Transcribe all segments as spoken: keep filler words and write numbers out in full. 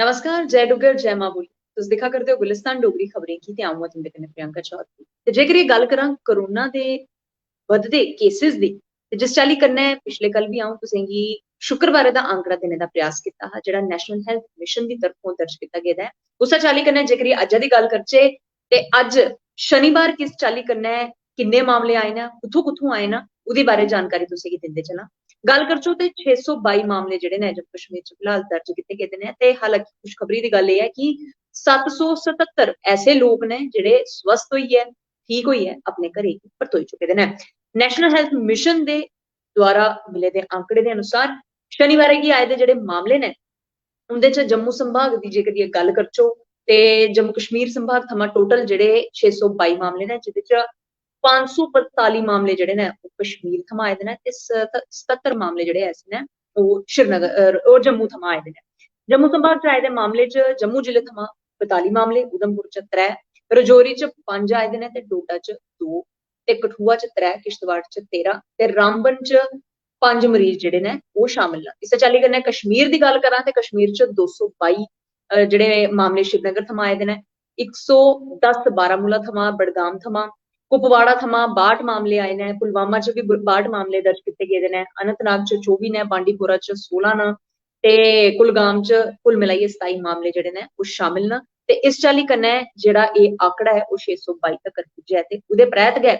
नमस्कार, जय डुग्गर, जय मां बोली। तुस दिक्खा करदे ओ गुलिस्तान डोगरी खबरें गी ते अ'ऊं आं तुं'दे कन्नै प्रियंका चौधरी। ते जेकर एह् गल्ल करां कोरोना दे बधदे केसेस दी, ते जिस चाल्ली कन्नै पिछले कल बी अ'ऊं तुसेंगी शुक्रवारै दा आंकड़ा देने दा प्रयास कीता हा, जेह्ड़ा नेशनल हेल्थ मिशन दी तरफों दर्ज कीता गेदा ऐ, उस्सै चाल्ली कन्नै जेकर अज्जै दी गल्ल करचै ते अज्ज शनिवार किस चाल्ली कन्नै किन्ने मामले आए न, कुत्थों कुत्थों आए न, ओह्दे बारै जानकारी तुसेंगी दिंदे चलां। गल्ल करचै ते छे सौ बाई मामले जेह्ड़े न जम्मू कश्मीर च फिलहाल दर्ज कीते गेदे न, ते हालांकि खुशखबरी दी गल्ल एह् ऐ कि सत्त सौ सतहत्तर ऐसे लोक न जेह्ड़े स्वस्थ होइयै, ठीक होइयै अपने घरै गी परतोई चुके दे न। नेशनल हेल्थ मिशन दे द्वारा मिले दे आंकड़े दे अनुसार शनिवारै गी आए दे जेह्ड़े मामले न, उं'दे च जम्मू संभाग दी जेकर एह् गल्ल करचै ते जम्मू कश्मीर संभाग थमां टोटल जेह्ड़े छे सौ बाई मामले न, जेह्दे च पंज सौ पंजताली मामले जेह्ड़े न ओह् कश्मीर थमां आए दे न ते सत-, सतहत्तर मामले जेह्ड़े ऐसे न ओह् श्रीनगर, अ, ओह् जम्मू थमां आए दे न। जम्मू संभाग च आए दे मामले च जम्मू जिले थमां बताली मामले, उधमपुर च त्रै, रजौरी च पंज आए दे न ते डोडा च दो, ते कठुआ च त्रै, किश्तवाड़ च तेरां ते रामबन च पंज मरीज जेह्ड़े न ओह् शामिल न। इस्सै चाल्ली कन्नै कश्मीर दी गल्ल करां ते कश्मीर च दो सौ बाई, अ, जेह्ड़े मामले श्रीनगर थमां आए दे न, इक सौ दस बारामूला थमां, बडगाम थमां, कुपवाड़ा थमां बाह्ट मामले आए न, पुलवामा च बी ब-, बाह्ट मामले दर्ज कीते गेदे न, अनंतनाग च चौबी न, बांडीपोरा च सोलां न, ते कुलगाम च कुल मिलाइयै सताई मामले जेह्ड़े न ओह् शामिल न। ते इस चाल्ली कन्नै जेह्ड़ा एह् आंकड़ा ऐ ओह् छे सौ बाई तगर पुज्जेआ ऐ ते ओह्दे परैत गै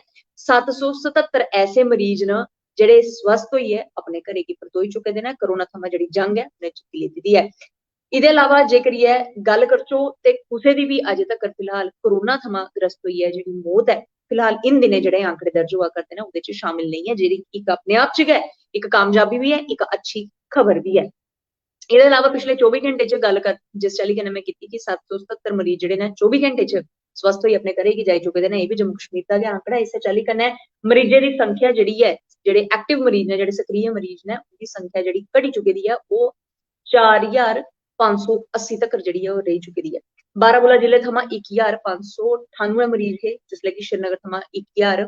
सत्त सौ सतहत्तर ऐसे मरीज न जेह्ड़े स्वस्थ होइयै अपने घरै गी परतोई चुके दे न। कोरोना थमां जेह्ड़ी जंग ऐ उ'नें जित्ती लेती दी ऐ। एह्दे अलावा जेकर एह् गल्ल करचै ते कुसै दी बी अजें तगर फिलहाल कोरोना थमां ग्रस्त होइयै जेह्ड़ी मौत ऐ फिलहाल इन दिनें जेह्ड़े आंकड़े दर्ज होआ करदे न ओह्दे च शामिल नेईं ऐ, जेह्ड़ी इक अपने आप च गै इक कामयाबी बी ऐ, इक अच्छी खबर बी ऐ। एह्दे अलावा पिछले चौबी घैंटे च गल्ल कर, जिस चाल्ली कन्नै में कीती कि सत्त सौ सतहत्तर मरीज जेह्ड़े न चौबी घैंटे च स्वस्थ होई अपने घरै गी जाई चुके दे न, एह् बी जम्मू कश्मीर दा गै आंकड़ा ऐ। इस्सै चाल्ली कन्नै मरीजें दी संख्या जेह्ड़ी ऐ, जेह्ड़े एक्टिव मरीज न, जेह्ड़े सक्रिय मरीज न, उं'दी संख्या जेह्ड़ी घटी चुकी दी ऐ, ओह् चार ज्हार पंज सौ अस्सी तगर जेह्ड़ी ऐ ओह् रेही चुकी दी ऐ। बारामूला जिले थमां इक ज्हार पंज सौ ठानुऐ मरीज हे, जिसलै कि श्रीनगर थमां इक ज्हार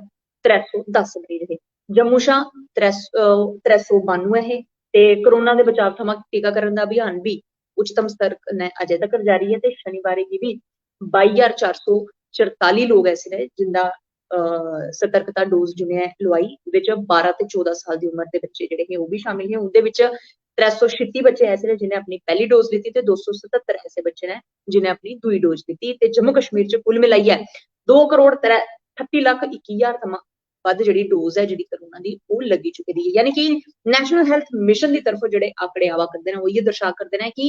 त्रै सौ दस मरीज हे। जम्मू शा त्रै सौ, अ, त्रै सौ बानुऐ हे ते कोरोना दे बचाव थमां टीकाकरण दा अभियान बी उच्चतम स्तर कन्नै अजें तगर जारी ऐ ते शनिवारें गी बी बाई ज्हार चार सौ चरताली लोक ऐसे न जिंदा, अ, सतर्कता डोज जि'नें लोआई, ओह्दे च बारां ते चौदां साल दी उम्र दे बच्चे जेह्ड़े हे ओह् बी शामिल हे। उं'दे बिच्च त्रै सौ छित्ती बच्चे ऐसे न जि'नें अपनी पैह्ली डोज दित्ती ते दो सौ सतहत्तर ऐसे बच्चे न जि'नें अपनी दूई डोज दित्ती। ते जम्मू कश्मीर च कुल मिलाइयै दो करोड़ त्रै ठत्ती लक्ख इक्की ज्हार थमां बद्ध जेह्ड़ी डोज ऐ जेह्ड़ी कोरोना दी ओह् लग्गी चुकी दी ऐ। यानी कि नेशनल हेल्थ मिशन दी तरफों जेह्ड़े आंकड़े आवा करदे न ओह् इ'यै दर्शा करदे न कि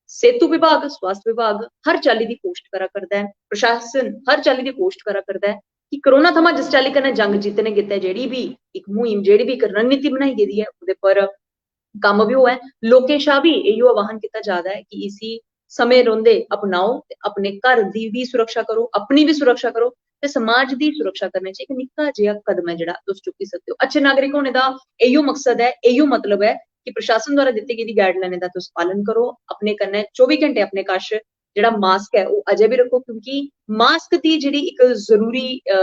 सेहतु विभाग, स्वास्थ्य विभाग हर चाल्ली दी कोशट करा करदा ऐ, प्रशासन हर चाल्ली दी कोशट करा करदा ऐ कि कोरोना थमां जिस चाल्ली कन्नै जंग जित्तने गित्तै जेह्ड़ी बी इक मुहिम, जेह्ड़ी बी इक रणनीति बनाई गेदी ऐ ओह्दे पर कम्म बी होऐ। लोकें शा बी इ'यो आह्वान कीता जा दा ऐ कि इसी समें रौंह्दे अपनाओ ते अपने घर दी बी सुरक्षा करो, अपनी बी सुरक्षा करो ते समाज दी सुरक्षा करने च इक निक्का जेहा कदम ऐ जेह्ड़ा तुस चुक्की सकदे ओ। अच्छे नागरिक होने दा इ'यो मकसद ऐ, इ'यो मतलब ऐ कि प्रशासन द्वारा दित्ती गेदी गाइडलाइनें दा तुस पालन करो, अपने कन्नै चौबी घैंटे अपने कश जेह्ड़ा मास्क ऐ ओह् अजें बी रक्खो, क्योंकि मास्क दी जेह्ड़ी इक जरूरी, अ,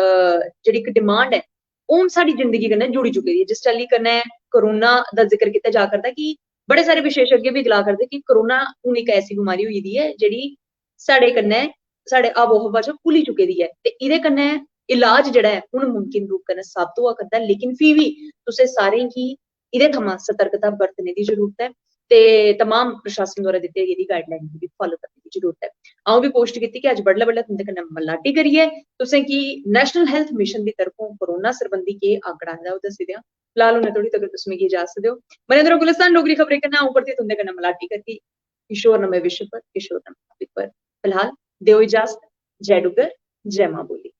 जेह्ड़ी इक डिमांड ऐ ओह् हून साढ़ी जिंदगी कन्नै जुड़ी चुकी दी ऐ। जिस चाल्ली कन्नै कोरोना दा जिक्र कीता जा करदा कि बड़े सारे विशेषज्ञ बी गला करदे कि कोरोना हून इक ऐसी बमारी होई दी ऐ जेह्ड़ी साढ़े कन्नै, साढ़े आबो हवा च घुली चुकी दी ऐ ते एह्दे कन्नै इलाज जेह्ड़ा ऐ हून मुमकिन रूप कन्नै साबत होआ करदा ऐ। लेकिन फ्ही बी तुसें सारें गी एह्दे थमां सतर्कता बरतने दी जरूरत ऐ ते तमाम प्रशासन द्वारा दित्ती गेदी गाइडलाइन गी बी फालो करने दी जरूरत ऐ। अ'ऊं बी कोशट कीती कि अज्ज बडलै बडलै तुं'दे कन्नै मलाटी करियै तुसें गी नेशनल हेल्थ मिशन दी तरफों कोरोना सरबंधी केह् आंकड़ा आए दा ओह् दस्सी देआं। फिलहाल हुनै थोड़ी तगर तुस मिगी इजाजत देओ। मनेंद्र गुलिस्तान डोगरी खबरें कन्नै अ'ऊं परतियै तुं'दे कन्नै मलाटी करगी किश होर नमें विशे पर, किश होर नमें टॉपिक पर। फिलहाल देओ इजाजत। जय डुग्गर, जय मां बोली।